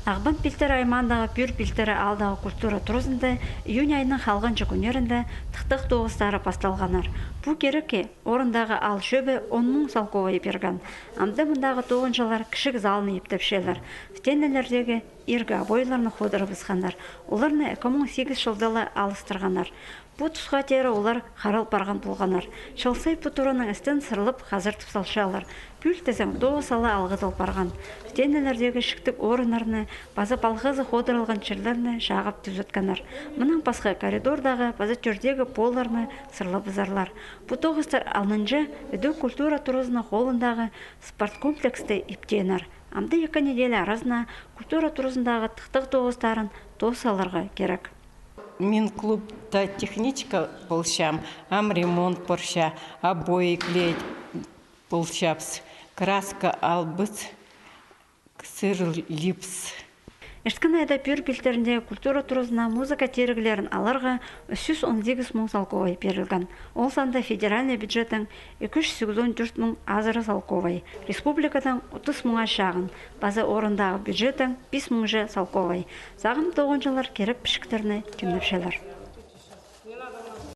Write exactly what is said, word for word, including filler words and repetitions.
Ағбан Пилтірі аймаандағы Пӱӱр Пилтірі аалдағы культура туразында июнь айның халғанҷы кӱннерінде тыхтағ тоғыстары пасталғаннар. Пу кирекке орындағы аал чӧбі он муң салковай пирген. Амды мындағы тоғынҷылар кічіг залны иптепчелер. Стенелердегі иргі обойларны ходырыбысханнар. Оларны ікі муң сигіс чылда ла алыстырғаннар. Пу тусха теере олар харал парған полғаннар. Чыл сай пу тураның істін сырлап хазартып салчалар. Пӱӱл тізең тоғыс ала алғыдыл парған. Стенелердегі чиктіг орыннарны паза палғазы ходыралған чирлерні чағап тӱзеткеннер. Мынаң пасха коридордағы паза тӧрдегі полларны сырлабызарлар. Пу тоғыстар алнынҷа ідӧк культура туразының холындағы спорткомплексте иптееннер. Амды ікі неделя аразына культура туразындағы тыхтағ тоғыстарын тоос саларға кирек. Мин клубта техничка полчам, ам ремонт парча, обои клеить полчабыс, краска албыс, сырлибыс. Ирткен айда Пӱӱр Пилтірінде культура туразына музыка тиріглерін аларға ӱс чӱс он сигіс муң салковай пирілген. Ол санда федеральный бюджеттең ікі чӱс сигізон тӧрт муң азыра салковай, республикадаң отыс муңа чағын, паза орындағы бюджеттең пис муңҷа салковай. Сағам тоғынҷылар кирек пічіктерні тимнепчелер.